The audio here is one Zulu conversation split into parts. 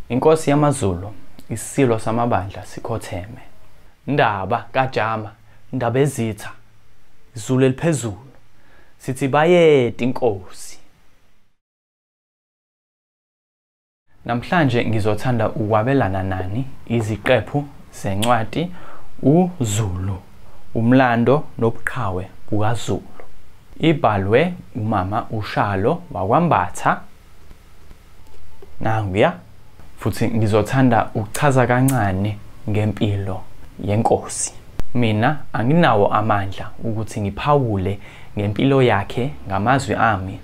Inkosi yamaZulu, isilo samabandla sikhotheme. Ndaba kaJama, Ndabezitha, izulu eliphezulu. Sithi bayede inkosi. Namhlanje ngizothanda ukwabelana nani iziqephu zencwadi uZulu, umlando nobuqhawe bukaZulu. Ibhalwe umama uShalo wakwaMbatha. Nanguya. Futhi ngizothanda ukuchaza kancane ngempilo yenkosi. Mina anginawo amandla ukuthi ngiphawule ngempilo yakhe ngamazwi ami.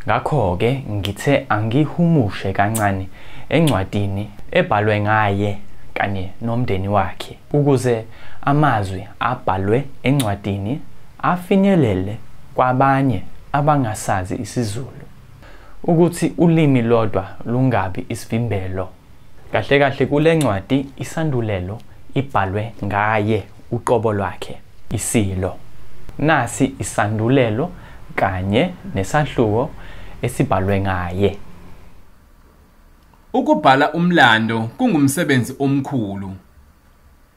Ngakho-ke ngithe angihumushe kancane encwadini ebhalwe ngaye kanye nomndeni wakhe, ukuze amazwi abhalwe encwadini afinyelele kwabanye abangasazi isiZulu, ukuthi ulimi lodwa lungabi isivimbelo. Kahle kahle kule ncwadi isandulelo ibhalwe ngaye uqobo lwakhe, isilo. Nasi isandulelo kanye nesahluko esibhalwe ngaye. Ukubhala umlando kungumsebenzi omkhulu.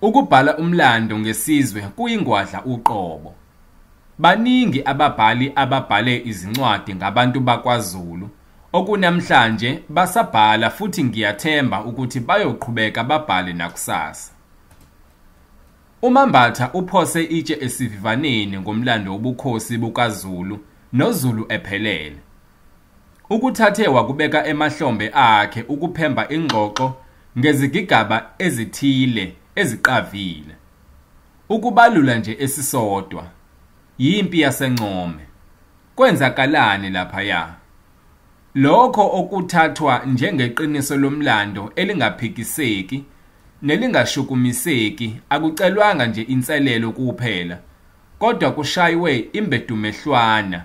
Ukubhala umlando ngesizwe kuyingwadla uqobo. Baningi ababhali ababhale izincwadi ngabantu bakwaZulu, okunamhlanje basabhala futhi ngiyathemba ukuthi bayoqhubeka babhale nakusasa. UMambatha uphose itshe esivivaneni ngomlando wobukhosi bukaZulu noZulu ephelele. Ukuthathe wakubeka emahlombe akhe ukuphemba ingxoxo ngezigigaba ezithile eziqavile. Ukubalula nje esisodwa, yimpi yaseNcome. Kwenzakalani laphaya? Lokho okuthathwa njengeqiniso lomlando elingaphikiseki nelingashukumiseki akucelwanga nje inselelo kuphela, kodwa kushaywe imbedumehlwana.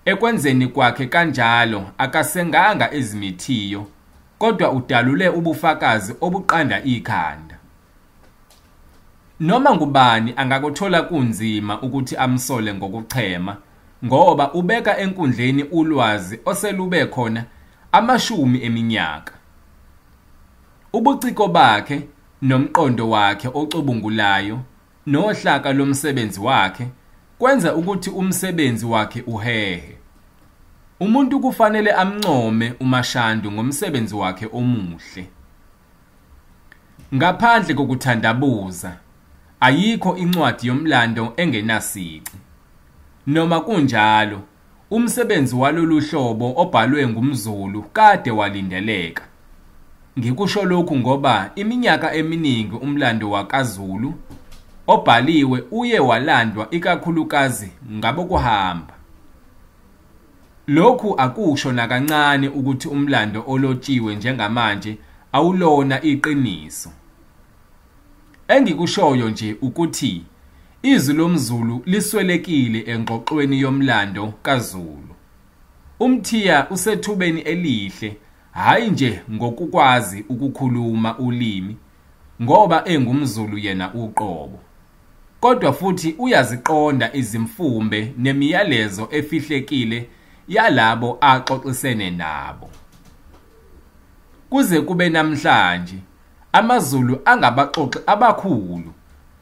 Ekwenzeni kwakhe kanjalo akasenganga ezimithiyo, kodwa udalule ubufakazi obuqanda ikhanda. Noma ngubani angakuthola kunzima ukuthi amsole ngokuchema, ngoba ubeka enkundleni ulwazi oselube khona amashumi eminyaka. Ubuciko bakhe nomqondo wakhe ocubungulayo nohlaka lomsebenzi wakhe kwenza ukuthi umsebenzi wakhe uhehe. Umuntu kufanele amncome uMashandu ngomsebenzi wakhe omuhle. Ngaphandle kokuthandabuza, ayikho incwadi yomlando engenasici. Noma kunjalo, umsebenzi walolu hlobo obhalwe ngumZulu kade walindeleka. Ngikusho lokhu ngoba iminyaka eminingi umlando wakaZulu obhaliwe uye walandwa ikakhulukazi ngabokuhamba. Lokhu akusho nakancane ukuthi umlando olotshiwe njengamanje awulona iqiniso. Engikushoyo nje ukuthi izwi lomZulu liswelekile engxoxweni yomlando kaZulu. UMthiya usethubeni elihle, hhayi nje ngokukwazi ukukhuluma ulimi ngoba engumZulu yena uqobo, kodwa futhi uyaziqonda izimfumbe nemiyalezo efihlekile yalabo axoxisene nabo. Kuze kube namhlanje, amaZulu angabaxoxi abakhulu,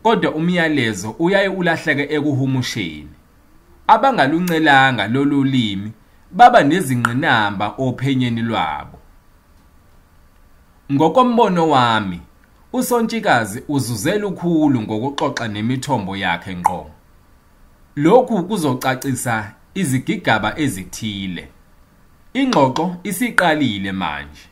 kodwa umyalezo uyaye ulahleke ekuhumusheni. Abangaluncelanga lolu limi baba nezingqinamba ophenyeni lwabo. Ngokombono wami, uSontshikazi uzuze lukhulu ngokuxoxa nemithombo yakhe ngqo. Lokhu kuzocacisa izigigaba ezithile. Ingxoxo isiqalile manje.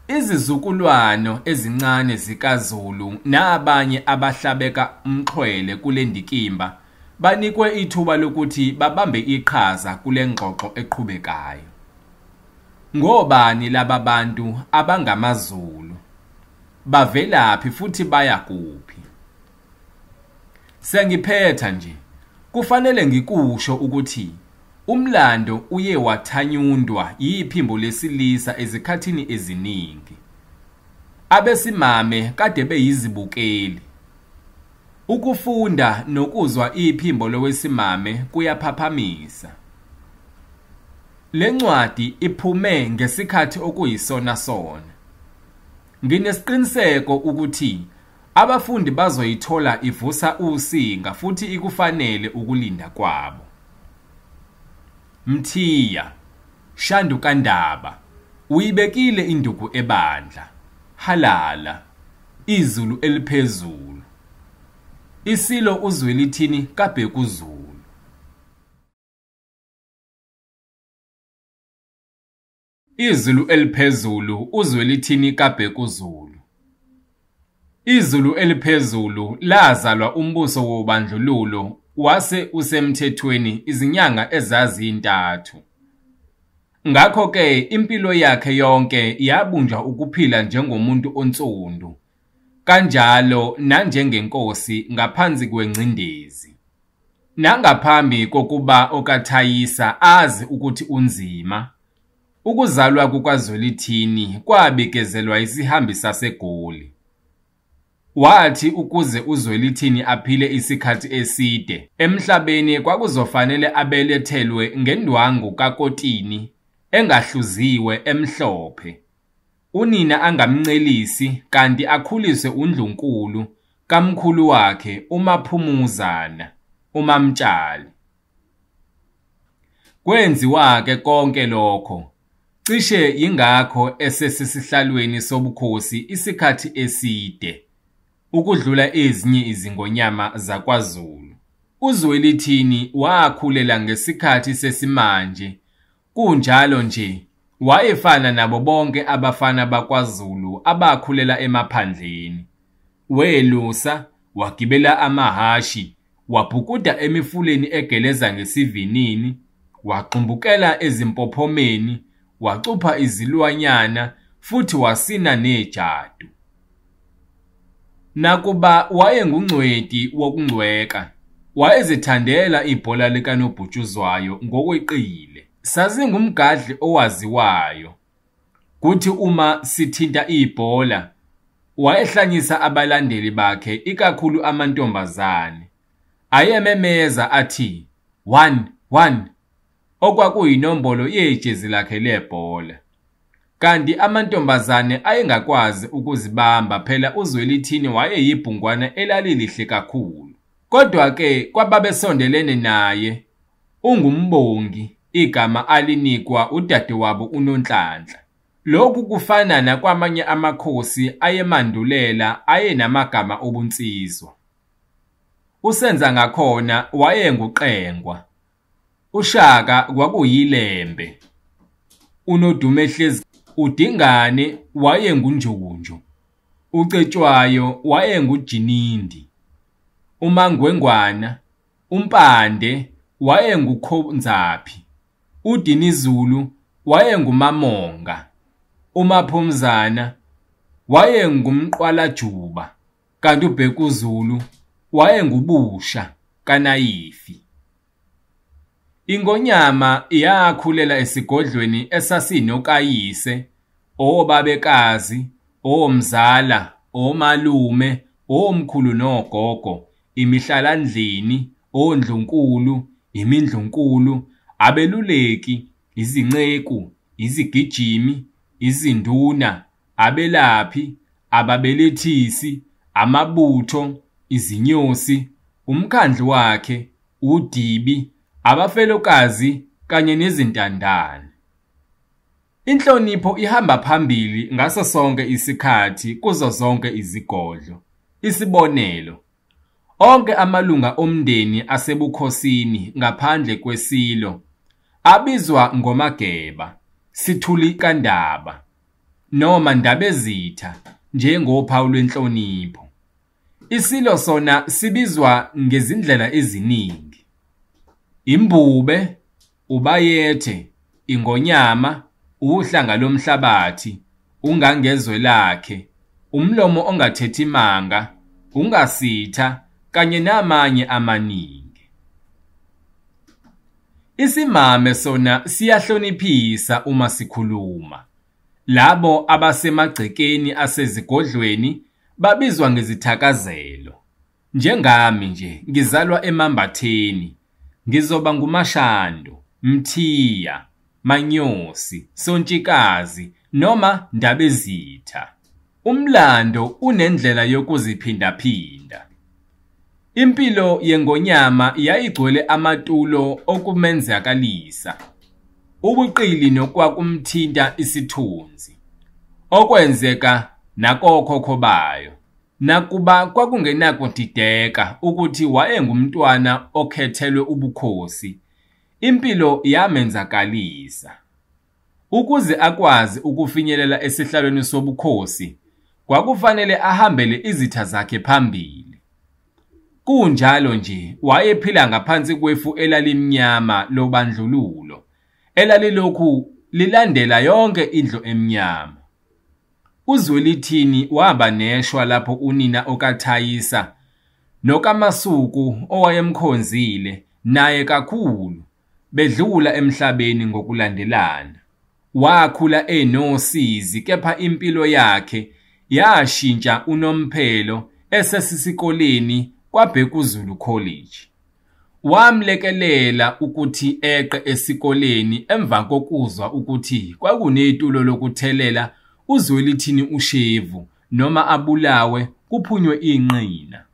Izizukulwano ezincane zikaZulu nabanye abahlabeka umxhwele kule ndikimba banikwe ithuba lokuthi babambe iqhaza kule ngxoxo eqhubekayo. Ngobani laba bantu abangamaZulu? Bavelaphi futhi baya kuphi? Sengiphetha nje, kufanele ngikusho ukuthi umlando uye wathanyundwa yiphimbo lesilisa ezikhathini eziningi. Abesimame kade beyizibukeli. Ukufunda nokuzwa iphimbo lowesimame kuyaphaphamisa. Le ncwadi iphume ngesikhathi okuyisona sona. Nginesiqiniseko ukuthi abafundi bazoyithola ivusa usinga futhi ikufanele ukulinda kwabo. Mthiya, Shandu kaNdaba, uyibekile induku ebandla. Halala, izulu eliphezulu. Isilo uZwelithini kaBhekuzulu. Izulu eliphezulu uZwelithini kaBhekuzulu. Izulu eliphezulu lazalwa umbuso wobandlululo wase usemthethweni izinyanga ezazintathu. Ngakho-ke impilo yakhe yonke yabunjwa ukuphila njengomuntu onsundu, kanjalo nanjengenkosi ngaphansi kwengcindezi. Nangaphambi kokuba okaThayisa azi ukuthi unzima, ukuzalwa kukaZwelithini kwabikezelwa isihambi saseGoli. Wathi ukuze uZwelithini aphile isikhathi eside emhlabeni kwakuzofanele abelethelwe ngendwangu kakotini engahluziwe emhlophe, unina angamncelisi kanti akhuliswe undlunkulu kamkhulu wakhe uMaphumuzana, uMamtshali. Kwenziwa-ke konke lokho, cishe yingakho esesesihlalweni sobukhosi isikhathi eside ukudlula ezinye izingonyama zakwaZulu. UZwelithini wakhulela ngesikhathi sesimanje, kunjalo nje wayefana nabo bonke abafana bakwaZulu abakhulela emaphandleni. Welusa, wagibela amahhashi, wabhukuda emifuleni egeleza ngesivinini, wagxumbukela ezimpophomeni, wacupha izilwanyana futhi wasina nejadu. Nakuba wayengungcweti wokungcweka, wayezithandela ibhola likanobhutshuzwayo ngokweqile. Sasingumgadli owaziwayo. Kuthi uma sithinta ibhola, wayehlanyisa abalandeli bakhe ikakhulu amantombazane. Ayememeza athi 1 1 okwakuyinombolo yejezi lakhe lebhola. Kanti amantombazane ayengakwazi ukuzibamba phela uZwelithini wayeyibhungwana elalilihle kakhulu. Kodwa-ke kwababesondelene naye, ungumbongi, igama alinikwa udadewabo uNonhlanhla. Lokhu kufana nakwamanye amakhosi ayemandulela ayenamagama obunsizwa. USenzangakhona wayenguQengwa, uShaka kwakuyiLembe, uNodumehlezi uDingane wayenguNjunju, uCetshwayo wayenguJinindi, uMangwengwana, uMpande wayenguKhonzaphi, uDinizulu wayenguMamonga, uMaphumzana wayenguMqwalajuba, kanti uBhekuzulu wayenguBusha kaNayifi. Ingonyama yakhulela esigodlweni esasinokayise, obabekazi, omzala, omalume, omkhulu nogogo, imihlalandlini, ondlunkulu, imindlunkulu, abeluleki, izinceku, izigijimi, izinduna, abelaphi, ababelethisi, amabutho, izinyosi, umkhandlu wakhe, udibi, abafelokazi kanye nezintandane. Inhlonipho ihamba phambili ngaso sonke isikhathi kuzo zonke izigodlo. Isibonelo, onke amalunga omndeni asebukhosini ngaphandle kwesilo abizwa ngoMageba, Sithuli kaNdaba noma Ndabezitha njengophawu lwenhlonipho. Isilo sona sibizwa ngezindlela eziningi. Imbube, uBayethe, Ingonyama, uhlanga lomhlabathi, ungangezwe lakhe, umlomo ongathethi manga, ungasitha kanye namanye amaningi. Isimame sona siyahloniphisa uma sikhuluma. Labo abasemagcekeni asezigodlweni babizwa ngezithakazelo. Njengami nje ngizalwa eMambatheni, ngizoba nguMashando, Mthiya, Manyosi, Sontshikazi noma Ndabezitha. Umlando unendlela yokuziphindaphinda. Impilo yeNgonyama yayigcwele amatulo okumenzakalisa, ubuqili nokwakumthinta isithunzi, okwenzeka nakokhokho bayo. Nakuba kwakungenakudideka ukuthi wayengumntwana okhethelwe ubukhosi, impilo yamenzakalisa. Ukuze akwazi ukufinyelela esihlalweni sobukhosi, kwakufanele ahambele izitha zakhe phambili. Kunjalo nje wayephila ngaphansi kwefu elalimnyama lobandlululo, elalilokhu lilandela yonke indlu emnyama. UZwelithini waba neshwa lapho unina okaThayisa nokaMasuku owayemkhonzile naye kakhulu bedlula emhlabeni ngokulandelana. Wakhula enosizi kepha impilo yakhe yashintsha unomphelo esesesikoleni kwaBhekuzulu College. Wamlekelela ukuthi eqe esikoleni emva kokuzwa ukuthi kwakunetulo lokuthelela uZwelithini ushevu noma abulawe kuphunywe inqina.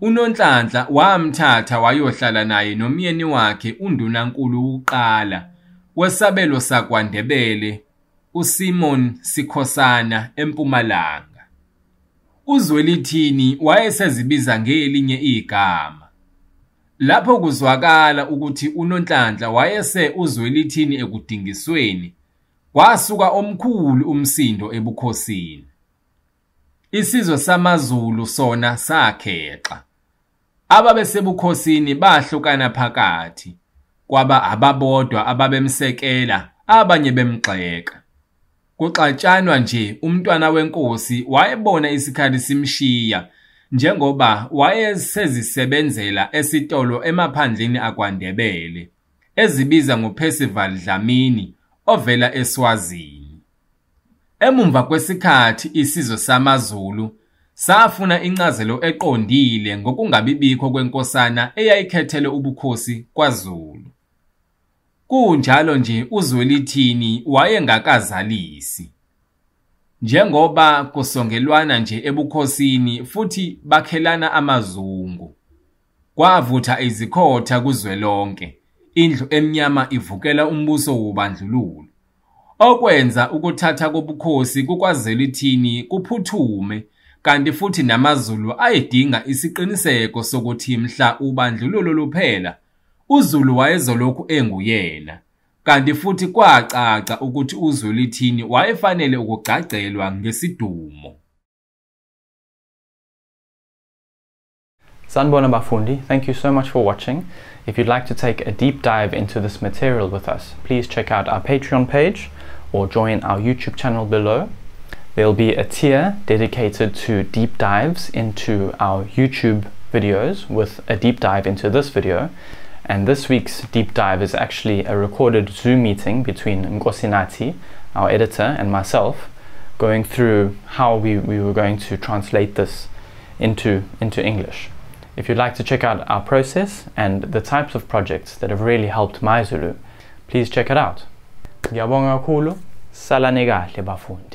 UNonhlanhla wamthatha wayohlala naye nomyeni wakhe uNdunankulu wokuqala wesabelo sakwaNdebele uSimon Sikhosana eMpumalanga. UZwelithini wayesezibiza ngelinye igama. Lapho kuzwakala ukuthi uNonhlanhla wayese uZwelithini ekudingisweni, kwasuka omkhulu umsindo ebukhosini. Isizwe samaZulu sona sakhexa. Ababesebukhosini bahlukana phakathi, kwaba ababodwa ababemsekela, abanye bemgxeka. Kuxatshanwa nje umntwana wenkosi wayebona isikhathi simshiya njengoba wayesezisebenzela esitolo emaphandleni akwaNdebele, ezibiza ngoPercival Dlamini ovela eSwazini. Emumva kwesikhathi isizwe samaZulu safuna incazelo eqondile ngokungabibikho kwenkosana eyayikhethele ubukhosi kwaZulu. Kunjalo nje uZwelithini wayengakazalisi. Njengoba kusongelwana nje ebukhosini futhi bakhelana amazungu. Kwavutha izikhotha kuzwelonke, indlu emnyama ivukela umbuso wobandlululo. Okwenza ukuthatha kobukhosi kukaZwelithini kuphuthume, kanti futhi namaZulu ayedinga isiqiniseko sokuthi mhla ubandlululo luphela, uZulu wayezolokhu enguyena. Kanti futhi kwacaca ukuthi uZwelithini wayefanele ukugcagcelwa ngesidumo. Sanibona bafundi, thank you so much for watching. If you'd like to take a deep dive into this material with us, please check out our Patreon page or join our YouTube channel below. There'll be a tier dedicated to deep dives into our YouTube videos with a deep dive into this video. And this week's deep dive is actually a recorded Zoom meeting between Nkosinathi, our editor, and myself, going through how we were going to translate this into English. If you'd like to check out our process and the types of projects that have really helped my Zulu, please check it out. Ngiyabonga kakhulu, salani kahle bafundi.